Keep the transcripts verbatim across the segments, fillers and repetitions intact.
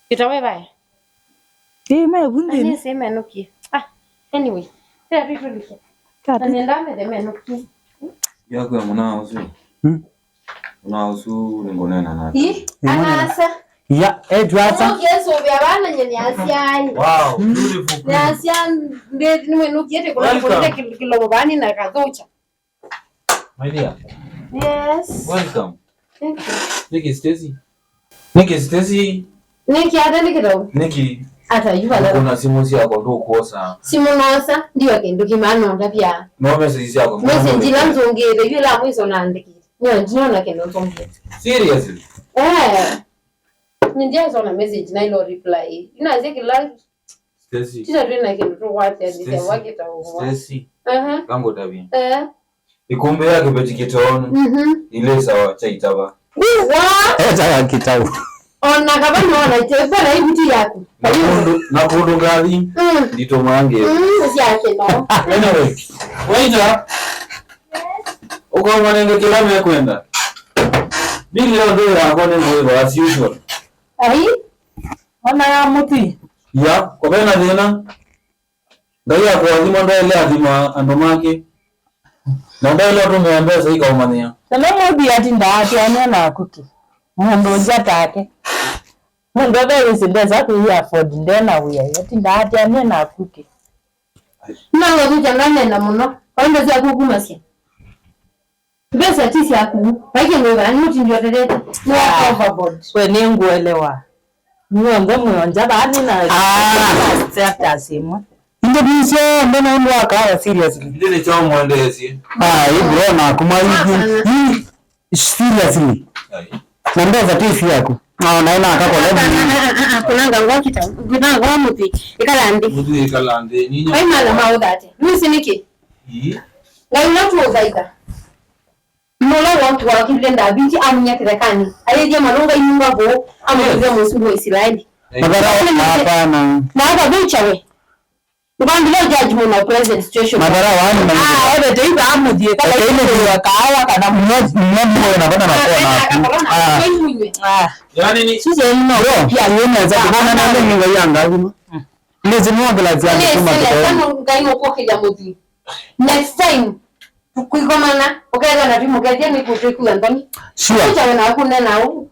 Kĩtawe vae. Ĩĩ, me vu nthĩnĩ. Nĩsĩ menũkie. Ah, anyway. Tĩatwĩtũlike. Tatu. Na nĩndamethe menũkie. Yaku ya mwana ũsu. Hmm. Mwana ũsu nĩngũneena nake. Ĩ, ĩ, mwana anasa. Ya, etwasa. Ũkĩsũvĩa vana nye nĩ asiai. Wow, beautiful queen. Nĩ asia ndĩ nĩmwenũkie tĩ kũla kũlĩte kĩlomo vani na kathocha. My dear. Yes. Welcome. Thank you. Nĩkĩ Stacy? Nĩkĩ Stacy? Nĩkĩ ata nĩkĩ tau? Nĩkĩ? Ata yu vala. Kuna simu syakwa ndũkwosa. Simu nosa, ndiwa kĩndũ kĩmano ndavya. No message syakwa. Message ila nzũngĩte, yu ila mwiso naandĩkĩte. Nyo, ndinona kĩndũ nzũngĩte. Seriously? Eh. Nĩndiasona message na ilo reply. Inasya kĩla Stacy. Tita twĩ na kĩndũ tũkwatĩanĩsya Stacy. Wakĩta ũmwe. Stacy. Aha. Kangũtavye. Eh. Ĩkũmbĩ ya kĩveti kĩtoonu. Mhm. Ilĩ sawa kya itava. Wa? Etawa kĩtau. Ona kava nona iteva na ivuti yaku. Na kũndũ, na kũndũ ngathi. Mm. Nditũmaa ngĩe. Mm, syake no. Anyway, waita. Ũkamanenge kĩla mekwenda. Mimi leo ndio yako nĩ ngwĩva as usual. Ai. Ona ya mũtwi. Ya, kwa vena thĩna. Ngai akũathima, ndaĩle athima andũ make. Na ndaĩle ũtũmĩa mbesa ikaũmanyĩa. Tene mũtwi atindaa atiania naku ki. Mũndũ ũngĩ atake. Mũndũ ethĩwĩsĩ ndesa kwĩya afford ndena wĩa. Atindaa atiania naku ki. Nang'athũkya ndanena mũno. Kwa indo syaku kumasya. Mbesa ti syaku. Vai kĩndũ ĩvaa nũtindiotelete. Nĩ wa overboard. We nĩngũelewa. Nyonthe mwĩonja vaa nĩ na status ĩmwe. Inde ndisyo mbona ũndũ wa kawa seriously. Inde nĩ kyo mwendeesye. Ah, ibro na kuma hivi. Hapana. Hii seriously. Ai. Na mbesa ti syaku. Na ona ina akakola. Kunanga ngokita. Kunanga ngwa mũtwi. Ikala nthĩ. Mũtwi ikala nthĩ. Ninyo. Vai mana maũthate. Nĩsĩ nĩkĩ? Ii. Ngai ũla tũũthaitha. Nũla wontu wakilile Ndaviti amunya kĩthekanĩ, ayĩthya malũnga inyunga vũũ, amũtũthya mũsumbĩ wa Isilaeli. Mathara, hapana. Na akathũkya we. Ndũkambĩle judge mũno present situation. Mathara wani na ah, ebe tei ba mũthiĩ kala ĩkũwa kaawa kana mwe mwe na bana na kona. Ah. Ah. Yani ni sisi no. Bro, pia yeye anaweza kuona na mimi ngai yangu. Ndio zimwa kila jambo. Ngai nũkũkĩlya mũthiĩ. Next time, kwĩkomana, ũkethwa na twĩmũkethya nĩ kũtwĩkua nthoni. Sure. Ũkyawe na kũnena ũu.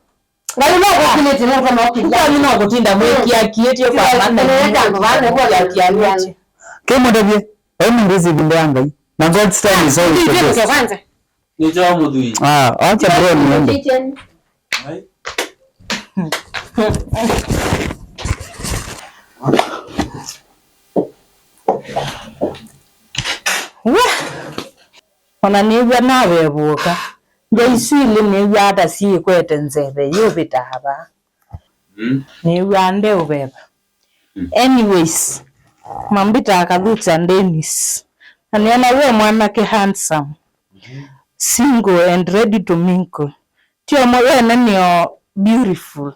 Ngai no kũkilĩte nĩ ũtoma ũkĩlya. Kwani no kũtinda mwĩkiakiĩtye kwa maana nĩ andũ vana kwa kiakianĩtye. Kĩmũtavye, eni ndĩsĩ ĩvinda ya Ngai. Na God's time is always the best. Kwanza. Nĩ kyo mũthwii. Ah, acha bro niende. Ai. We! Ona nĩw'a nawevũka. Nja isu ilĩ nĩw'aa ta syĩkwete nzeve yũvĩtaa vaa. Mm. Nĩw'aa ndeũveva. Mm. Anyways, mambĩtaa Kathũkya Dennis. Na nĩona we mwanake handsome. Mm-hmm. Single and ready to mingle. Ti ũmwe wene nĩo beautiful.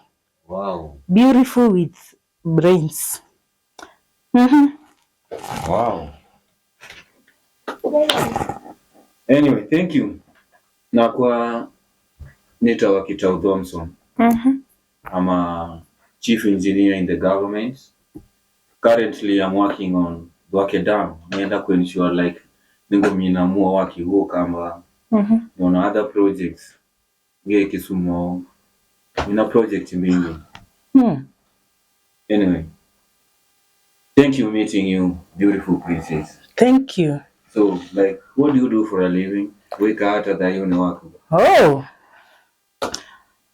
Wow. Beautiful with brains. Mhm. Wow. Anyway, thank you. Nakwa nĩtawa Kitau Thomson. Mhm. I'm a chief engineer in the government. Currently, I'm working on Thwake Dam. Nenda kuensure, like, nĩngũmina muo wa kĩw'ũ Kamba. Mhm. On other projects. Nge Kisumo. Nina project mbingĩ. Hmm. Anyway. Thank you meeting you, beautiful princess. Thank you. So, like, what do you do for a living? Wĩkaa ata thayũnĩ waku? Oh.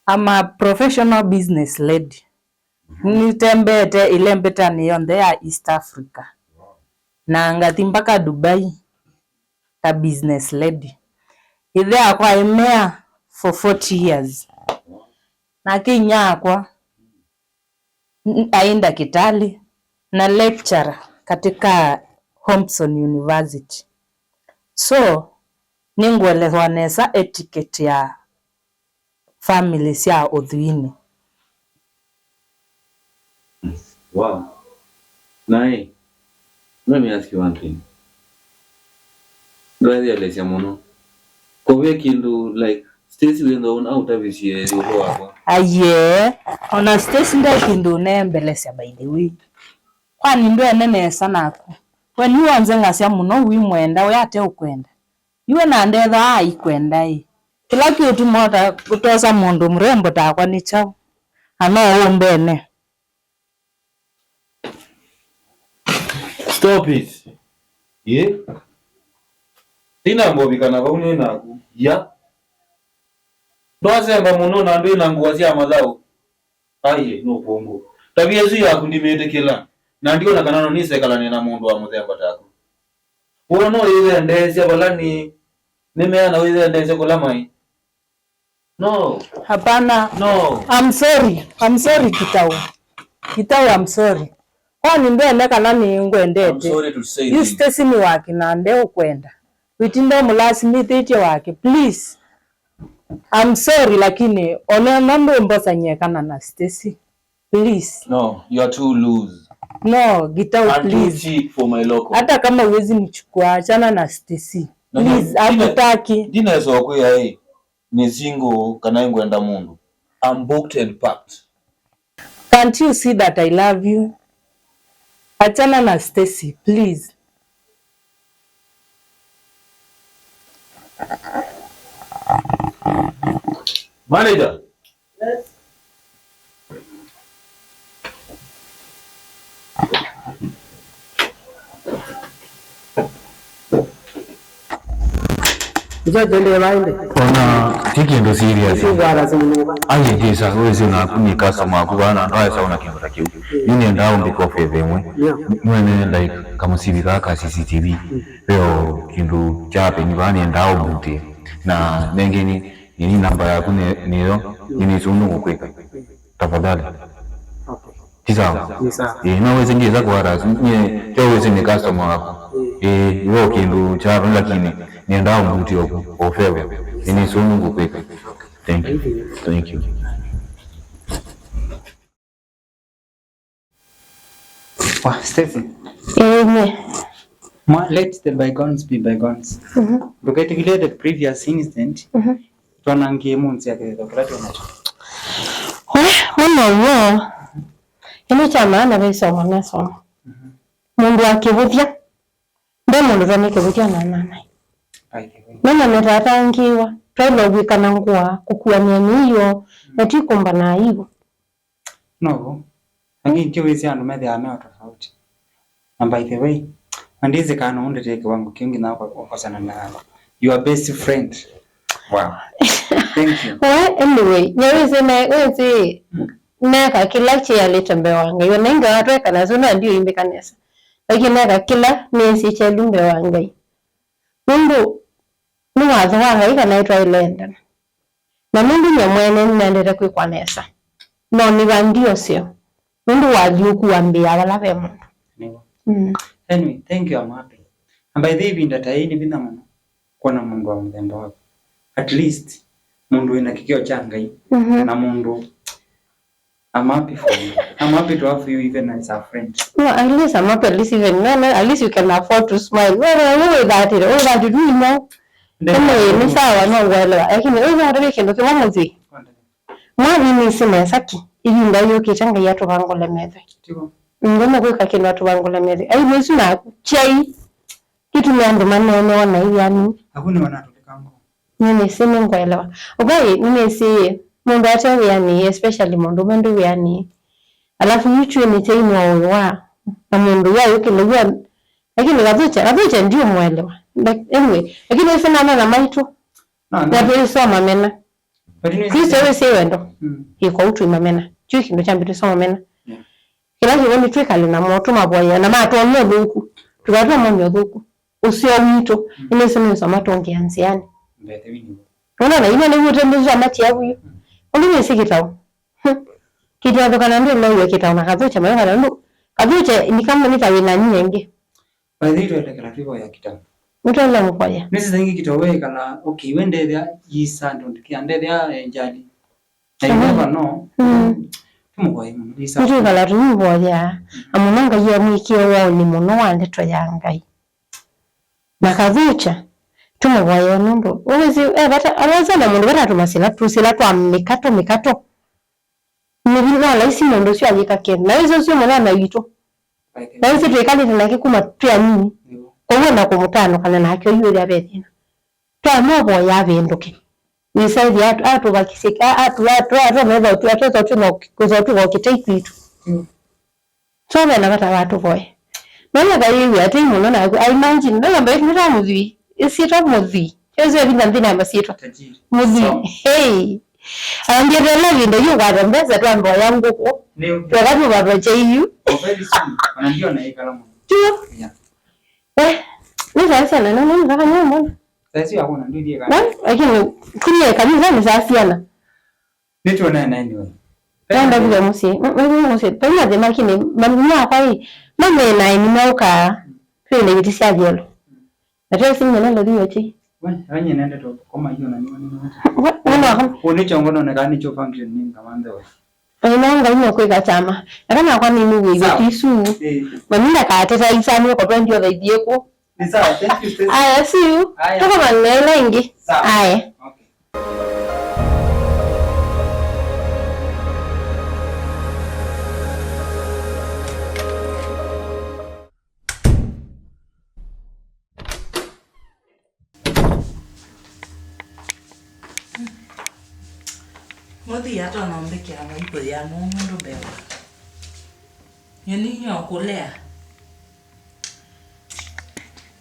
I'm a professional business lady. Mhm. Nĩtembeete ĩlembetanĩ yonthe ya East Africa. Wow. Na ngathi mpaka Dubai. Ta business lady. Ĩthe akwa aĩ mayor for forty years. Nake inyia akwa n-, aĩ ndakĩtalĩ na lecturer katika Hobson University. So, nĩngũelewa nesa etiquette ya family sya ũthwinĩ. Wow. Naĩ, let me ask you one thing. Ndwethielesya mũno. Kũvĩ kĩndũ, like, Stacy wĩthwa ũna ũtavisye ĩũlũ wakwa. Aiee, ona Stacy nde kĩndũ ũneembelesya, by the way. Kwani ndwene nesa naku? We nĩwonzeng'asya mũno wĩmwenda we ate ũkwenda. Iwe na ndethaa aikwenda ĩ. Kĩla kĩũtuma ũta-, ũtosa mũndũ mũrembo takwa nĩ kyaũ? Na no ũmbene. Stop it. Ĩ? Ndinamba ũvikana vau nĩ naku. Ya. Ndwasemba mũno na ndwĩ na ngũa sya mathaũ. Aiye, nũkũngũ. Tavia ĩsu yaku ndimĩtĩkĩla. Na ndiona kana no nĩsekalane na mũndũ wa mũthemba taku. Wona ũyĩthendeesya vala nĩ, nĩmeana ũyĩthendeesya kũla maĩ. No. Hapana. No. I'm sorry. I'm sorry, Kitau. Kitau, I'm sorry. Kwani ndwene kana nĩ ngwendete? I'm sorry to say this. Yu Stacy nĩ wake na nde ũkwenda. Wĩtinde ũmũlasimĩthĩtye wake. Please. I'm sorry, lakini onena ndũmbosany'e kana na Stacy. Please. No, you are too loose. No, Gitau, and too please. Cheap for my local. Hata kama huwezi nichukua, achana na Stacy. No, no, please, ndine-, hakutaki. Ndinesa kwĩa ĩ, nĩ single kana ngwenda mũndũ. I'm booked and packed. Can't you see that I love you? Achana na Stacy, please. Manager. Nĩkyo kĩendee vaĩ nthĩ. Ona ti kĩndũ serious. Nĩkĩngwara simũ nũka. Aye, ndĩsa, wĩsĩ naku nĩ customer waku vana, ndwaesa ona kĩndũ ta kĩu. Ĩ. Yu nĩendaa ũmbĩka favor ĩmwe. Yeah. Nĩwene, like, kamũsivi kaa ka C C T V. Mm. Veo kĩndũ kya happen vaa nĩendaa ũmbutie. Na nengĩ nĩ, nĩ namba yaku nĩ, nĩyo, nĩnĩsĩ ũndũ ngũkwĩka. Tafadhali. Okay. Ti sawa? Ni sawa. Ĩĩ, no wĩsĩ ngĩsa kũharass, nyie, kyo wĩsĩ nĩ customer waku. Ĩĩ. Ĩĩ, yo kĩndũ kya happen lakini nĩendaa ũmbutie o, o favor. Nĩnĩsĩ ũndũ ngũkwĩka. Thank you. Thank you. Thank you. Wa, Stacy. Ĩĩ, nye. Mwa, let the bygones be bygones. Mhm. Ndũketĩkĩle the previous incident. Mhm. Twanangie mũnzĩ ya kĩthito kĩla twĩ nakyo. We, mũno w'o. Ĩno kya maana ve ĩsomo nasoma. Mhm. Mũndũ akĩvũthya. Nde mũndũ twa nĩ kĩvũthya na nana. By the way. Nana nĩtatangĩĩwa, twaĩle ũvw'ĩkana ngũa, kũkuanĩa mĩio, na ti kũmbana aibu. No vo. Angĩ nĩkyo wĩsĩ andũ methĩawa me o tofauti. Na by the way, na ndĩsĩ kana no ũndetee kĩwango kĩu nginya ũko-, ũkosana na your best friend. Wow. Thank you. We, anyway, nyawĩsĩ na, wĩsĩ, mm, neka kĩla kĩalĩte mbee wa Ngai. Ona ingawa twekana syo na ndio imbĩka nesa. Lakini neka kĩla nĩsĩ kyelu mbee wa Ngai. Nũndũ nĩ watho wa Ngai kana nĩtwaĩle endana. Na nũndũ nyie mwene nĩnendete kwĩkwa nesa, no nĩva ndioseo nũndũ wa alyũku wambĩĩa vala ve mũndũ. Nĩw'o. Mm. Anyway, thank you, I'm happy. And by the way, ĩvinda ta yĩĩ nĩ vinya mũno kwona mũndũ wa mũthemba waku. At least, mũndũ wĩna kĩkĩo kya Ngai, mhm, na mũndũ I'm happy for you. I'm happy to have you even as a friend. No, at least I'm happy, at least even, no, no, at least you can afford to smile. No, no, no, with that, with that, you know. Ndio. Kama ni sawa, no, ngwelewa. Lakini, wewe unataka kitu kimoja mzee. Mwathi nĩsĩ nesa ki, ĩvinda yũkĩte Ngai atũvangũle methwe. Tigo. Ndio nĩkwĩka kĩndũ atũvangũle methwe. Ai, nĩsu naku, kyai. Kĩtumi andũ maneenewa na iw'ani. Aku nĩ wanatũlika ngoo. Nĩnĩsĩ nĩngũelewa. Ũkai, nĩnĩsĩ mũndũ ate wĩanĩe, especially mũndũ ũme ndũ wĩanĩe. Alafu yu twĩ nĩ kyainwa ũĩ wa, na mũndũ wa yũkĩle w'a, lakini Kathũkya, Kathũkya ndiũmũelewa. Like, anyway, lakini ĩsĩ nana na maitũ. No, no. Na twĩsoma mena. But nĩ Kristo wĩsĩ wendo. Mm. Ĩkwa ũtwĩ mamena. Kyu kĩndũ kya mbĩtũ soma mena. Yeah. Kĩla kĩvo nĩ twĩkale namo, tũmavoya, na matwona ũthũku, tũkatw'a mone ũthũku. Ũseo witũ, mm, nĩnĩsĩ nĩnĩsoma tũngĩa nzĩanĩ. Mbete wini. Nona na ina nĩw'o ũtembezwa matiavu yu. Mm. Ũndũ nĩsĩ kĩtao. Kĩtao thũkana ndĩ no yue kĩtao na Kathũkya, mayo kana ndũ. Kathũkya, nĩkamwe nĩtawĩ na nyie ĩngĩ. By the way, twelekela twĩvoya kĩtao. Nĩtwaĩle mũvoya. Nĩsĩ saingi kĩtao wekala, okay, we ndethya, yisa, ndondekea, ndethya, eh, njali. Na you never know. Mm. Tũmũvoye mũno, yisa. Nĩtwĩkala tũmũvoya, na mũno Ngai amwĩkĩe waũni mũno wa ndeto ya Ngai. Na Kathũkya, Tũmũvoye nũndũ, ũwĩsĩ, e vata, alonza na mũndũ vata tũmasĩla, tũsĩla twa mĩkato, mĩkato. Nĩ vi-, no laisi mũndũ ũsu ayĩka kĩ. Na wĩsĩ ũsu mũnene witũ. Na wĩsĩ twĩkalĩte nake kuma twĩ anini. Kwoguo na kũmũtanũkana nake ũyu wĩthĩa ve thĩna. Twamũvoya avĩndũke. Nĩsaĩthya atu-, atũvakisye, a-, atu-, atu-, atu-, atwetha ũtwi-, atwetha ũtwi na ũki-, kwĩtha ũtwi wa ũkĩtei kwitũ. So ve na vata wa tũvoye. Nonya kayĩw'a atei mũno naku. I imagine, nonya mbaitũ nĩta mũthwii. Ĩsyĩtwa mũthwii. Kyosĩ ĩvinda nthĩnĩ ya masyĩtwa. Tajiri. Mũthwii. Sawa. Hey. Ambĩte ĩla ĩvinda yu kwata mbesa twamboya ngũkũ. Nĩ tweka tũvatwa kyaiyu. Oh, very soon. Ona ndiona ĩkala mũno. Tio. Yeah. Eh, nĩ saa syana, no, no, nĩ saa nyamona. Saa icio hakuna, ndio ndiye kana. Na, lakini, kunie kanisa nĩ saa syana. Nĩtwonane naye nĩwe. Tenda vile mũsyĩ. Mm, mm, mũsyĩ. Tena thĩ makini, mamina kwa hii. Mame na ĩni mauka. Twĩ na iviti sya yellow. Na tena simu na ndio chi. We, anye nende to koma hiyo na niwe niwe. Wa, wa, wa. One chongo no na kani cho function ni kama ndewe. Ĩno Ngai nũkwĩka kyama. Na kana kwa nini wĩ sawa. Iviti isu. Eh. Mami ndakateta isani kwa twenty other ithiĩ kũ. Ni sawa, thank you, Stacy. Aya, see you. Aya. Tũkomane ĩla ĩngĩ. Sawa. Aya. Okay. Mũthii atonombĩkĩa maikũ ya nũndũ mbee wa nyeni nyokũlea.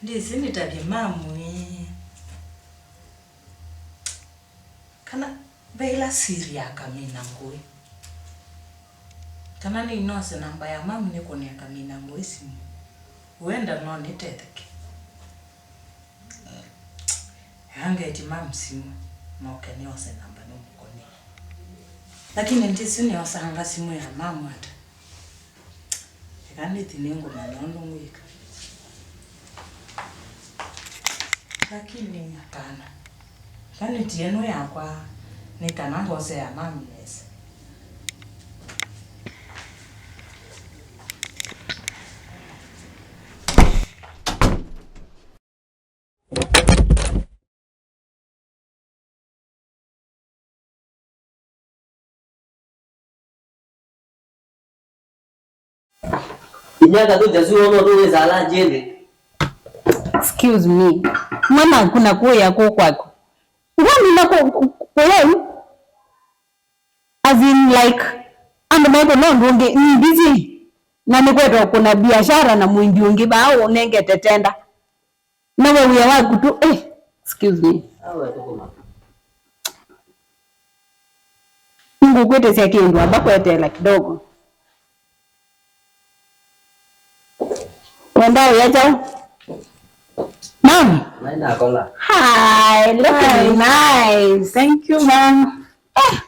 Ndĩsĩ nĩtavye mamwĩe kana ve ĩla siri ya Kamina Ngũĩ. Kana nĩinose namba ya mamu nĩkũnĩa Kamina Ngũĩ simũ. Wenda no nĩtetheke. Eka ngeti mamu simũ, noke nĩose namba nĩmũkũnĩa. Lakini ndĩsĩ nĩosanga simũ ya mamu ata. Eka nĩthi nĩngũmanya ũndũ ngwĩka. Lakini akana. Eka nĩtie ĩno yakwa nĩ kana ngosea mamu nesa. Inya Kathũkya, si wona ũndũ wĩsaa lanji ĩndĩ? Excuse me. Mwana kuna kuya kũ kwaku. Ngwamina ku, ku, kuya yu? As in, like, andũ meko no ũndũ ũngĩ, ni busy. Na nĩkwetwa kuna biashara na mwindi ũngĩ vaa ũnengete tenda. Nawe wĩa waku tu, eh, excuse me. Awe thũkũma. Nĩngũkwĩtĩsya kĩndũ, amba kweteela kidogo. Wenda ũya kyaũ? Mom. Nai nakola. Hi, looking nice. Thank you, mom. Eh,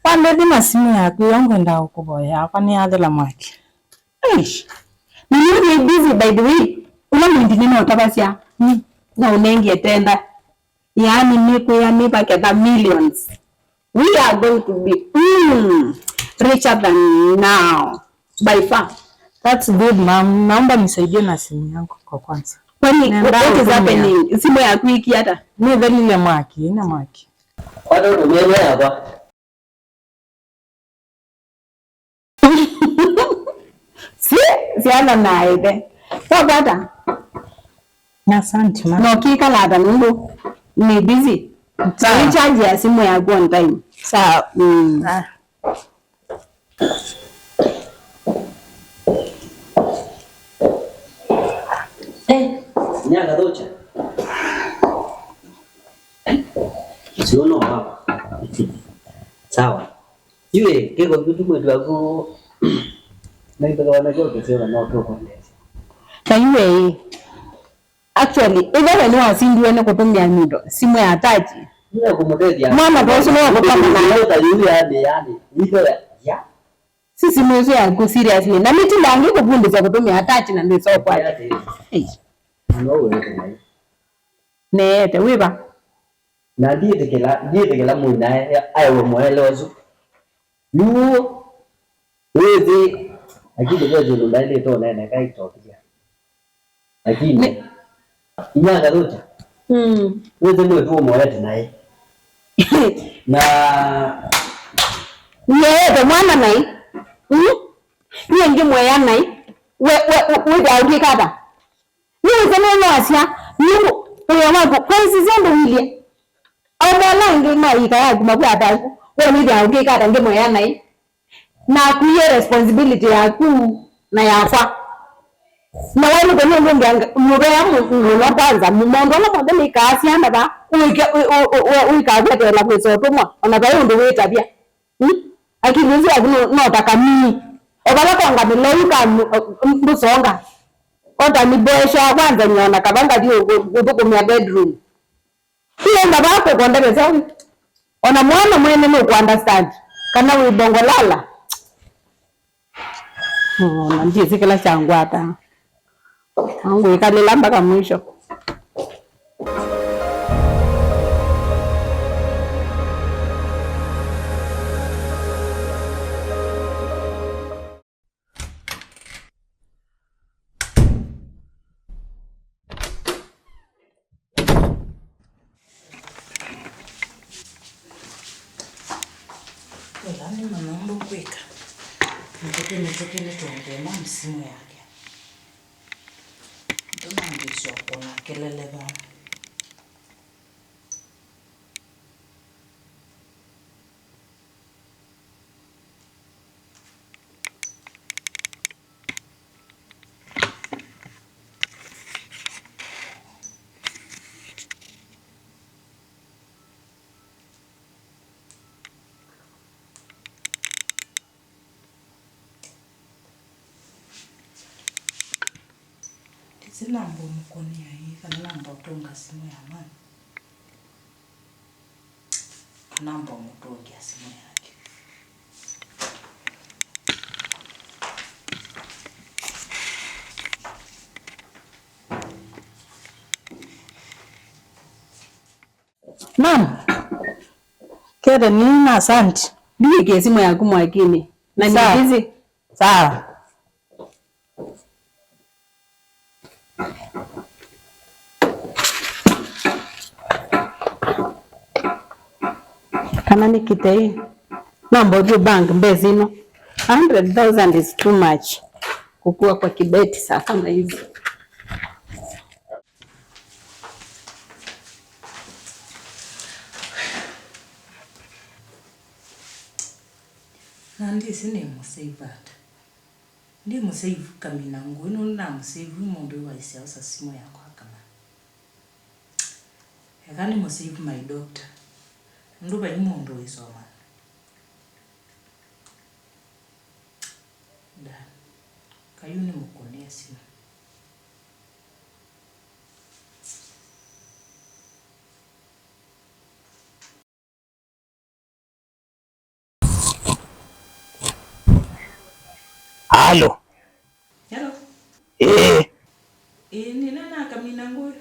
wambĩthi na simũ yaku, yo ngwenda ũkũvoya, akwa nĩyathela mwaki. Eish. Na nĩ nĩ busy, by the way. Ũla mwindi nĩnotavasya. Mm. Na ũnengie tenda. Yaani nĩkwĩa nĩvaketha millions. We are going to be, mm, richer than now. By far. That's good, mom. Naomba nisaidie na simu yangu kwa kwanza. Kwani, nenda what is happening? Simu yaku iki ata? Nĩthelile mwaki, ina mwaki. Kwani ũndũ mĩene yakwa? Si, syana na ĩthe. Wakwata? Asante, ma. No kĩkala ata nũndũ nĩ busy. Sawa. Recharge ya simu yaku on time. Sawa. Mm. Ah. Eh, Nyangathũkya. Sio no hapa. Sawa. Iwe, kiko kitu mwetu aku. Naitaka wanajua ukisema na watu kwa ndezi. Na iwe, actually, ĩthe we nĩwasindiwe nĩ kũtũmĩa nyundo, simũ ya tachi. Ndio kumũteithia. Mwana ta ũsu no kũtana nayo. Ndio yani, yani. Ndio ya. Si simũ ĩsu yaku seriously. Na nĩtindangĩ kũvundĩsya kũtũmĩa tachi na ndĩsokwa. Hey. No wewe nayo. Neete, wĩva? Na ndiĩtĩkĩla, ndiĩtĩkĩla mũinae aewe mũele ũsu. Yu, wĩthĩ, lakini ve kĩndũ ndaĩlĩte ũnene kaitokithya. Lakini, nĩ- Inya Ngathũkya. Mm. Wĩthĩlwe tu ũmũete naĩ. Na nĩeete mwana naĩ. Mm? Niĩ ngĩmũea naĩ. We, we, we, wĩthĩawa ũngĩka ata? Nĩwĩsĩ nĩnasya, nũndũ wĩa waku, kwa ĩsi syonthe ũilye. Aũme ala angĩ ma ĩka yaku makwata aku, we wĩthĩawa ũngĩka ata ngĩmũea naĩ? Nakuie responsibility yaku na yakwa. Na we nũkũ nũndũ ngĩanga mũvea mũ-, mũno kwanza, mũ-, maũndũ ala monthe nĩkaa syana va, ũike-, ũ-, ũ-, ũ-, ũikakweteela kwĩsa ũtũmwa, ona vai ũndũ wĩtavya. Hmm? Akili ĩsu yaku no, no ta kamii. O vala kwanga mĩlou ka mũ-, ndũsonga. O ta nĩmboeshaa kwanza nyona kava ngathi ũ-, ũ-, ũthũkũmĩa bedroom. Ĩenda vaa kũkondelesya. Ona mwana mwene nũkũunderstand kana wĩ bongolala. Ona ndyĩsĩ kĩla kyangwata. Ngwĩkalĩla mpaka mwisho. Ĩla nĩmanya ũndũ ngwĩka, mĩtũkĩ mĩtũkĩ nĩtũngĩe mami simũ yake. Ndũnambĩĩsya kũna kelele vaa. Ĩsĩ namba ũmũkũnĩa ĩĩ, kana namba ũtũnga simũ ya mami? Namba ũmũtũngĩa simũ yake. Mam, kete nĩ na Asante. Ndiwĩkĩe simũ yaku mwakinĩ. Na nĩ busy. Sawa. Kana nĩ kĩtei. Namba ũthiĩ bank mbesa ino. A hundred thousand is too much. Kukua kwa kibeti saa kama hizi. Na ndĩsĩ nĩmũsave ata. Ndimũsave Kamina Ngũĩ, nũndũ namũsave mũndũ ũyũ waisye aosa simũ yakwa akana. Eka nĩmũsave my doctor, nũndũ vai mũndũ wĩsomana. Da. Kayu nĩmũkũnĩe simũ. Alo. Hello. Ĩĩ. Ĩĩ, nĩna na Kamina Ngũĩ.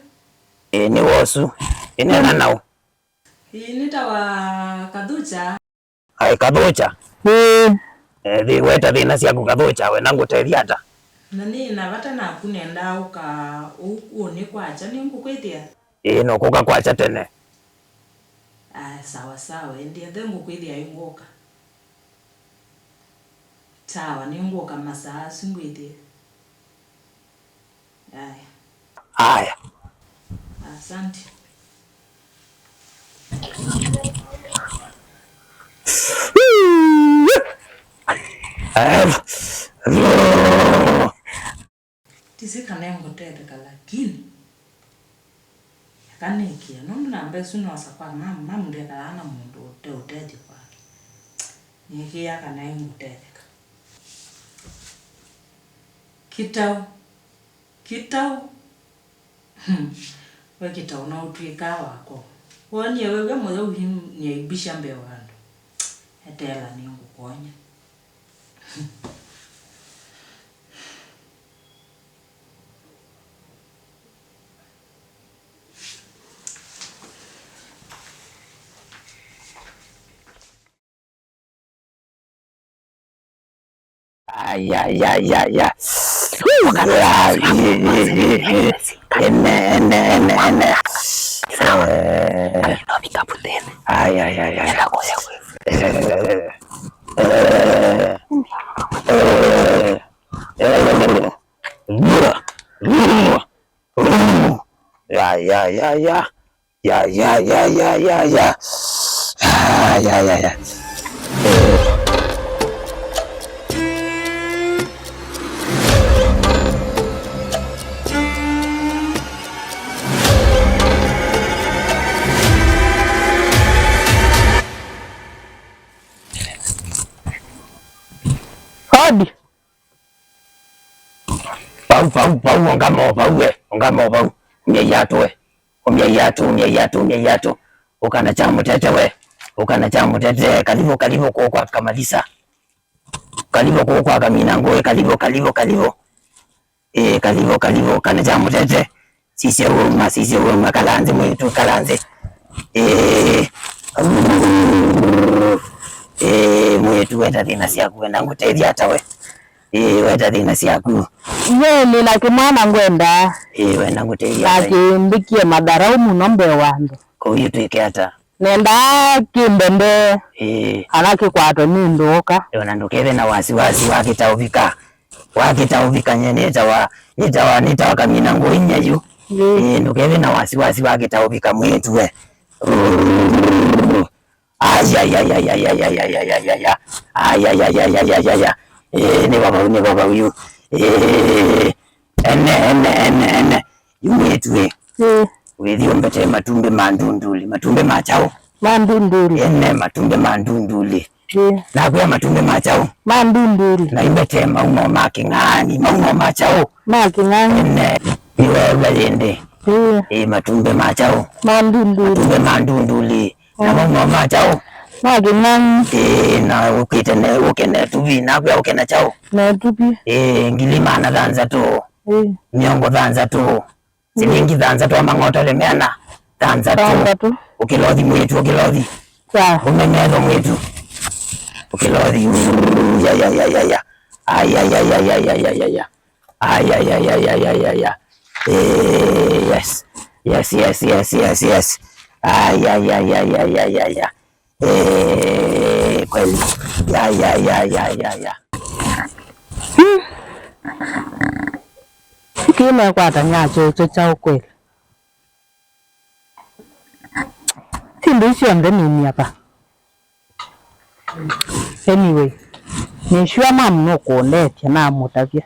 Ĩĩ, nĩ wosu. Ĩĩ, nĩna nau. Ĩĩ, nĩtawa Kathũcha. Aĩ, Kathũcha. Ĩĩ. Eh, thi weta thĩna syaku, Kathũcha, wenda ngũtethya ata? Na nĩ na vata naku, nendaa ũka ũnĩ kwakya, nĩngũkwĩthĩa? Ĩĩ, nũkũka kwakya tene. Aya, sawa sawa, ĩndĩ ethe ngũkwĩthĩa yu ngũka. Sawa, nĩngũka masaa asu ngwĩthĩe. Aya. Aya. Asante. Ndĩsĩ kana nĩngũtetheka, lakini eka nĩkĩe, nũndũ namba ĩsu noosa kwa mama, mama ndekalaa na mũndũ ũte ũtethyo kwake. Nĩkĩaa kana nĩngũtetheka. Kĩtaũ, kĩtaũ. Hmm. We kĩtaũ, na ũtw'ĩkaa wakwa. Wonie wew'a mũyau hi nĩaibisha mbee wa andũ. Eteela nĩngũkwonya. Ayayayaya. Ene, ene, ene, ene. Sawa. Eh. Lakini no pick up then. Ai, ai, ai, ai. Enda kũya kwĩ. Eh, eh, eh, eh, eh. Ya, ya, ya, ya, ya. Ya, ya, ya, ya, ya, ya. Ah, ya, ya, ya. Hodi. Vau, vau, vau, ongama o vau we, ongama o vau. Umya iatũ we. Umya iatũ, umya iatũ, umya iatũ. Ũka na kya mũtete we. Ũka na kya mũtete. Karibu, karibu kũũ kwa Kamalisa. Karibu kũũ kwa Kamina Ngũĩ. Karibu, karibu, karibu. Ĩĩ, karibu, karibu. Ũka na kya mũtete. Sisya uuma, sisya uuma, kala nthĩ mwĩĩtu, kala nthĩ. Ĩĩ. Ĩĩ, mwĩĩtu, weta thĩna syaku, wenda ngũtethya ata we? Ĩĩ, weta thĩna syaku. Nyie nĩ na kĩmwana ngwenda. Ĩĩ, wenda ngũtethya ata? Nakĩmbĩkie matharau mũno mbee wa andũ. Kwoou twĩke ata? Nendaa kĩmbendee. Ĩĩ. Kana kĩkwatwe nĩ ndũũka. Ĩĩ, ona ndũkeve na wasiwasi wa kĩtaũvika. Wakĩtaũvika nye nĩtawa, nĩtawa, nĩtawa Kamina Ngũĩ nye yu. Ĩĩ. Ĩĩ, ndũkeve na wasiwasi wakĩtaũvika mwĩĩtu we. Ayayayayayayayayayaya. Ayayayayayayaya. Ĩĩ, nĩ vavau, nĩ vavau yu. Ĩĩ. Ene, ene, ene, ene. Yu mwĩĩtu ĩ. Ĩĩ. Wĩthi ũmbete matumbĩ ma ndunduli, matumbĩ ma kyaũ? Ma ndunduli. Ene matumbĩ ma ndunduli. Ĩĩ. Nakwĩa matumbĩ ma kyaũ? Ma ndunduli. Na imbete maumo ma kĩng'ang'i, maumo ma kyaũ? Ma kĩng'ang'i. Ene, nĩweew'a yĩndĩ? Ĩĩ. Ĩĩ, matumbĩ ma kyaũ? Ma ndunduli. Matumbĩ ma ndunduli. Na maumo ma kyaũ? Ma kĩng'ang'i. Ĩĩ, na ũkĩte ne, ũke na ĩtuvi, nakwĩa ũke na kyaũ? Na ĩtuvi. Ĩĩ, ngili maana thanthatũ. Ĩĩ. Mĩongo thanthatũ. Silingi thanthatũ, amang'otole meana thanthatũ. Thanthatũ. Ũkĩlothi mwĩĩtu, ũkĩlothi. Ya. Ũme metho mwĩĩtu. Ũkĩlothi. Ya, ya, ya, ya, ya. Ay, ya, ya, ya, ya, ya, ya, ya, ya. Ay, ya, ya, ya, ya, ya, ya, ya. Eh, yes. Yes, yes, yes, yes, yes. Ay, ya, ya, ya, ya, ya, ya, ya. Eh, kweli. Ya, ya, ya, ya, ya, ya. Hmm. Kĩmekwatany'a kyokyo kyaũ kweli? Syĩndũ isu syonthe nĩ myaka. Anyway, nĩ sure mam nũkũndethya namũtavya.